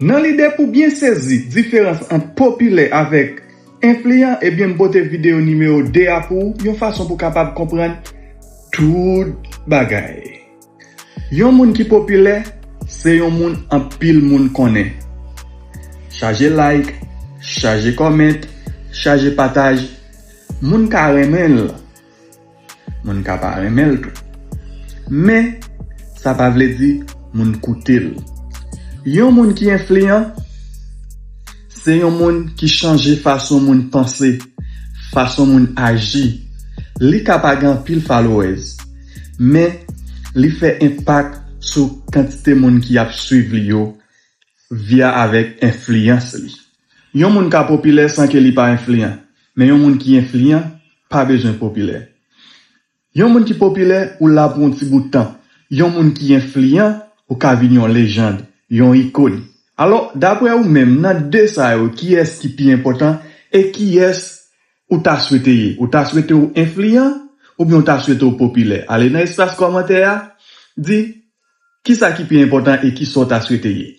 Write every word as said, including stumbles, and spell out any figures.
Nan lide pou byen sezi diferans ant popilè avèk enfliyan, ebyen m pote videyo nimewo de a pou ou, yon fason pou kapab konprann tout bagay. Yon moun ki popilè, se yon moun anpil moun konnen. Chaje like, chaje comment, chaje pataj. Moun ka renmen l, moun ka pa renmen l tou. Men, sa pa vle di moun koute l. Yon moun ki enfliyan, se yon moun ki chanje fason moun panse, fason moun aji. Li ka pa gen anpil followers, men li fè enpak sou kantite moun ki ap swiv li yo via avèk enfliyans li. Yon moun ka popilè san ke li pa enfliyan, men yon moun ki enfliyan pa bezwen popilè. Yon moun ki popilè, ou la pou yon ti bout tan. Yon moun ki enfliyan, ou ka vin yon lejand, yon ikòn. Alò, daprè ou menm, nan de sa yo, kiyès ki pi enpòtan e kiyès ou ta swete ye? Ou ta swete w enfliyan oubyen ou ta swete w popilè? Ale nan espas kòmantè a, di kisa ki pi enpòtan e kisa w ta swete ye.